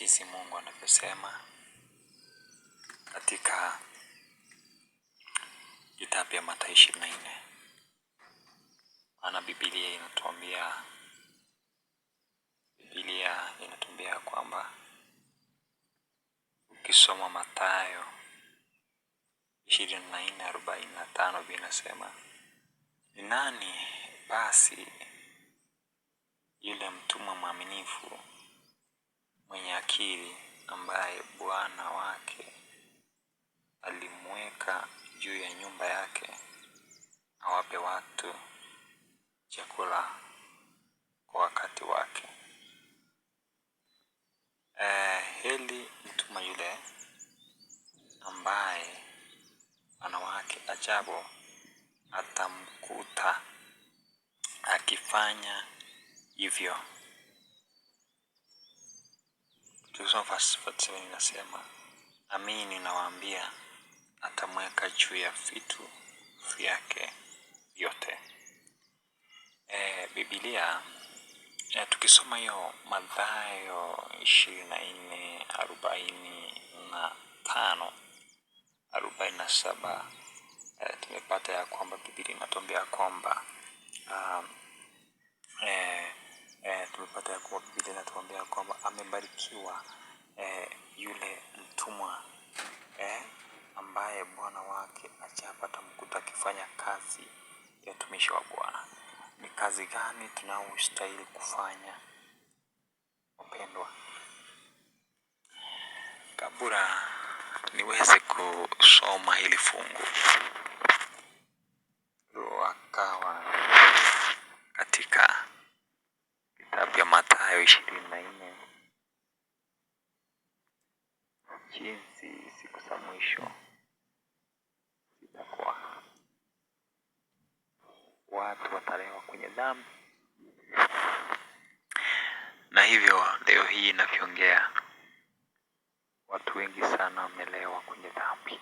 Jinsi Mungu anavyosema katika kitabu ya Mathayo 24. Maana Biblia inatuambia kwamba ukisoma Mathayo 24:45 inasema, ni nani basi yule mtumwa mwaminifu mwenye akili ambaye bwana wake alimweka juu ya nyumba yake awape watu chakula kwa wakati wake? Heri mtumwa yule ambaye bwana wake ajapo atamkuta akifanya hivyo. Tukisoma verse 47 inasema, amini nawaambia, atamweka juu ya vitu vyake vyote. Biblia tukisoma hiyo Mathayo 24:45, 47, tumepata ya kwamba Biblia inatuambia kwamba tumepata ya kwamba Biblia inatuambia kwamba amebarikiwa yule mtumwa ambaye bwana wake ajapo atamkuta akifanya kazi ya utumishi wa Bwana. Ni kazi gani tunaostahili kufanya, wapendwa? Kabla niweze kusoma hili fungu, wakawa katika kitabu ya Mathayo 24 jinsi siku za mwisho zitakuwa, watu watalewa kwenye dhambi, na hivyo leo hii inavyoongea, watu wengi sana wamelewa kwenye dhambi.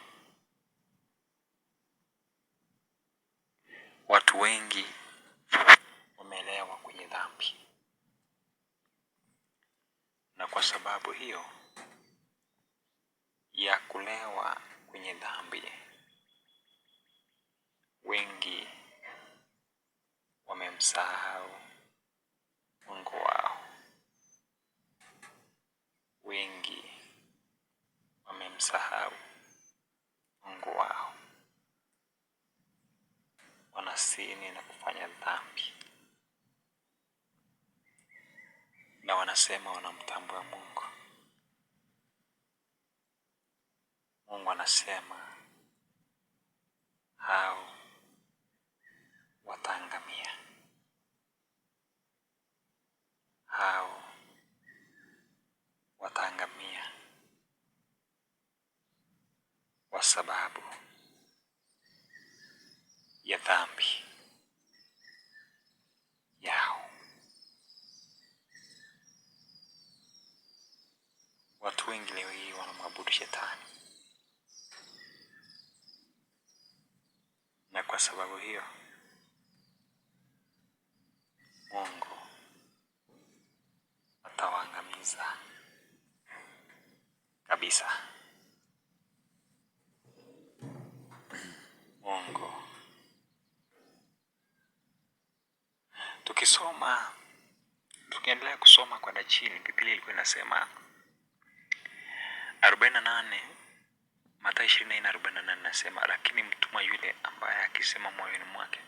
Watu wengi wamelewa kwenye dhambi, na kwa sababu hiyo ya kulewa kwenye dhambi, wengi wamemsahau Mungu wao, wengi wamemsahau Mungu wao, wanasini na kufanya dhambi, na wanasema wanamtambua Mungu. Mungu anasema hao wataangamia, hao wataangamia kwa sababu ya dhambi yao. Watu wengi leo hii wanamwabudu shetani, na kwa sababu hiyo Mungu atawaangamiza kabisa. Mungu, tukisoma tukiendelea kusoma kwenda chini, Biblia ilikuwa inasema 48, Mathayo 24:48 nasema, lakini mtumwa yule ambaye akisema moyoni mwake,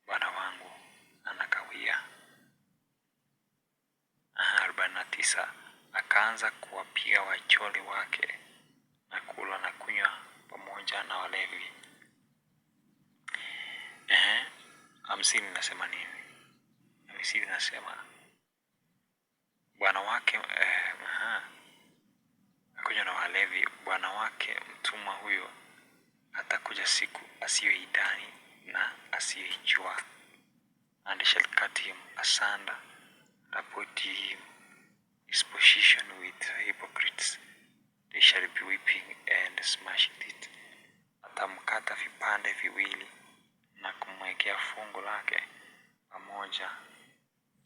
bwana wangu anakawia. 49, akaanza kuwapiga wacholi wake na kula na kunywa pamoja na walevi. Ehe, 50 nasema nini? 50 nasema bwana wake kunywa na walevi, bwana wake mtumwa huyo atakuja siku asiyoidhani na asiyoijua, and shall cut him asunder and appoint him his position with hypocrites. They shall be weeping and smashing teeth. Atamkata vipande viwili na kumwekea fungu lake pamoja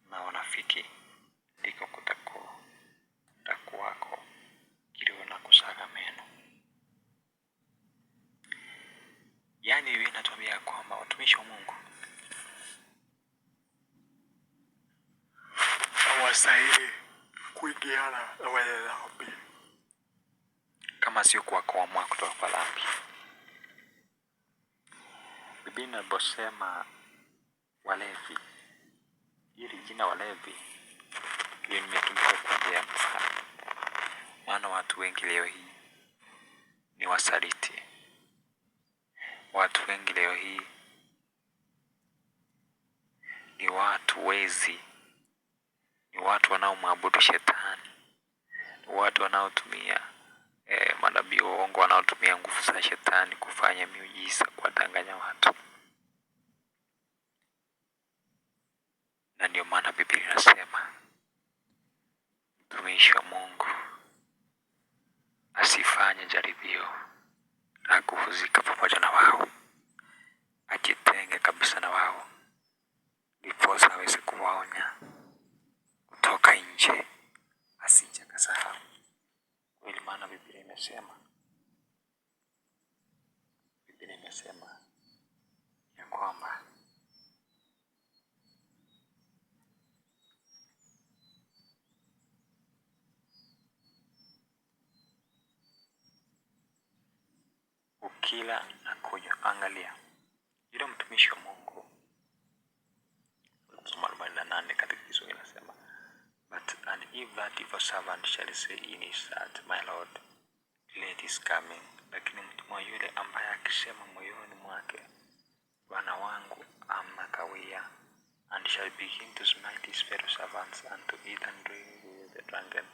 na wanafiki, ndiko kutako kwamba watumishi wa Mungu hawastahili kuingiana na wenye dhambi kama sio kuwakwamua kutoka kwa dhambi. Biblia inaposema walevi, hili jina walevi limetumika kwa njia ya mfano, maana watu wengi leo hii ni wasaliti. Watu wengi leo hii ni watu wezi, ni watu wanaomwabudu shetani, ni watu wanaotumia manabii wa uongo wanaotumia nguvu za shetani kufanya miujiza, kuwadanganya watu. Na ndio maana Biblia inasema mtumishi wa Mungu asifanye jaribio la kuhusika pamoja na wao, ajitenge kabisa na wao, ndiposa aweze kuwaonya kutoka nje, asije akasahau. Kweli, maana Biblia imesema ya kwamba ukila na kunywa. Angalia yule mtumishi wa Mungu, kusoma 48 katika Kiswahili inasema, but and if that evil servant shall say in his heart, my Lord late is coming. Lakini mtumwa yule ambaye akisema moyoni mwake, bwana wangu amekawia, and shall begin to smite his fellow servants and to eat and drink with the drunken,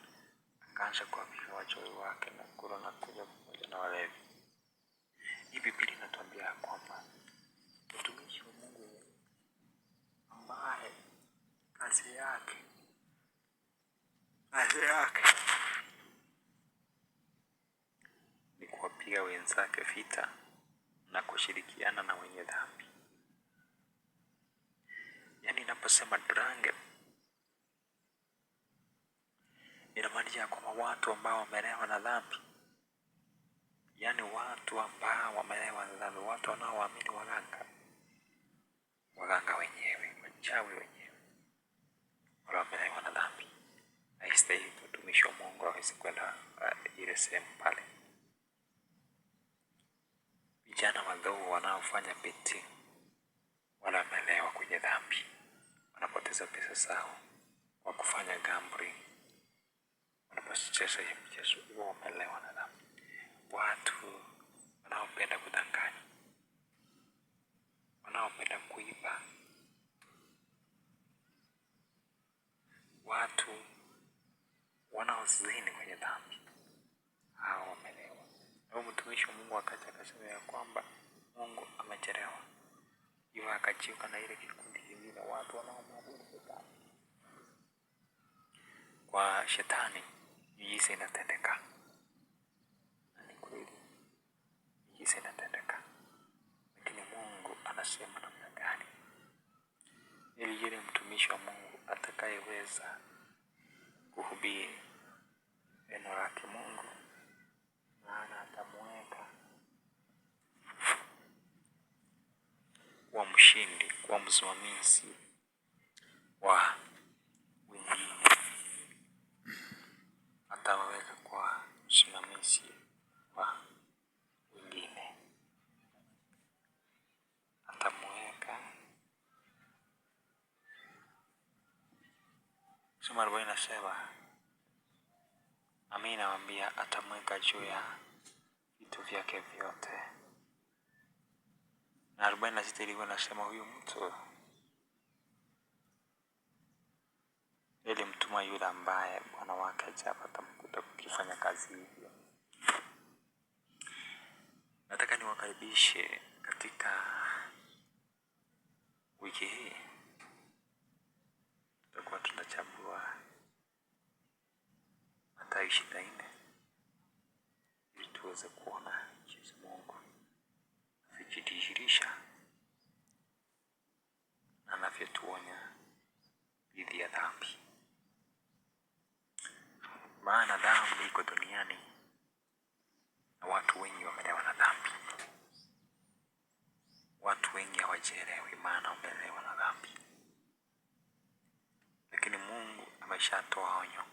akaanza kuwapiga wachawi wake na kula na kunywa pamoja na walevi. Hii Biblia inatuambia kwamba mtumishi wa Mungu ambaye kazi yake ni kuwapiga wenzake vita na kushirikiana na wenye dhambi. Yaani, inaposema drunken inamaanisha kwamba watu ambao wamelewa na dhambi, yaani watu ambao wamelewa na dhambi, watu wanaoamini waganga, waganga wenyewe, wachawi wenyewe, wale wamelewa na dhambi. Haistahili mtumishi wa Mungu aweze kwenda ile sehemu pale. Vijana wadogo wanaofanya betting, wale wamelewa kwenye dhambi, wanapoteza pesa zao kwa kufanya gambling, wanapocheza hiyo mchezo huwa wamelewa na dhambi. Watu wanaopenda kudanganya, wanaopenda kuiba, watu wanaozini kwenye dhambi, hao wamelewa. Na huyu mtumishi wa Mungu akaja akasema ya kwamba Mungu amechelewa, hivyo akajiunga na ile kikundi kingine, watu wanaomwabudu shetani. Kwa shetani miujiza inatendeka, na ni kweli miujiza inatendeka, lakini Mungu anasema namna gani? Ili yule mtumishi wa Mungu atakayeweza kuhubiri neno lake Mungu, maana atamweka kuwa mshindi, kuwa msimamizi wa wengine, atawaweka kuwa msimamizi wa wengine, atamweka. Soma 47. Amin, nawaambia atamweka juu ya vitu vyake vyote. Na 46 ilikuwa nasema huyu mtu ili mtumwa yule ambaye bwana wake hajapata mkuta kukifanya kazi hivyo. Nataka niwakaribishe katika wiki hii, tutakuwa tunachambua Mathayo 24 ili tuweze kuona jinsi Mungu anavyojidhihirisha na anavyotuonya dhidi ya dhambi. Maana dhambi iko duniani na watu wengi wamelewa na dhambi. Watu wengi ameshatoa onyo.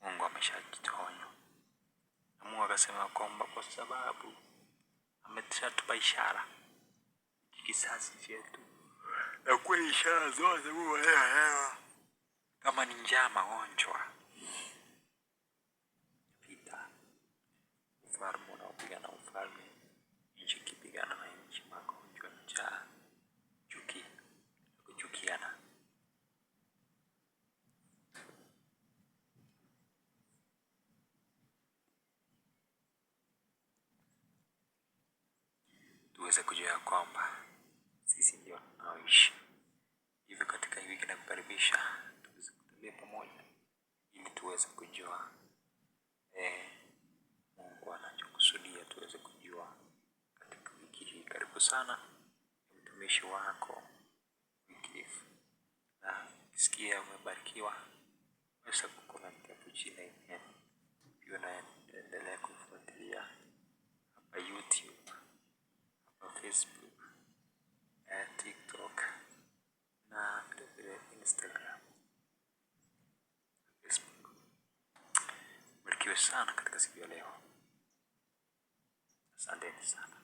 Mungu ameshatoa onyo. Na Mungu akasema kwamba kwa sababu ameshatupa ishara kizazi chetu, na kweli ishara zote Mungu hewa kama ni njaa, magonjwa, vita, ufalme unaopigana ufalme, nchi ikipigana na nchi, magonjwa, njaa, chuki, kuchukiana. Tuweze kujua ya kwamba sisi ndio tunaoishi. Hivyo katika hii wiki nakukaribisha tuweze kutembea pamoja ili tuweze kujua Mungu anachokusudia tuweze kujua katika wiki hii. Karibu sana mtumishi wako Wycliffe, na ukisikia umebarikiwa, weza kucomment hapo chini. Pia unaendelea kufuatilia hapa YouTube, hapa Facebook, TikTok na vile vile Instagram, Facebook. Barikiwe sana katika siku ya leo. Asanteni sana.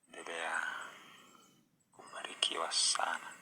Endelea kubarikiwa sana.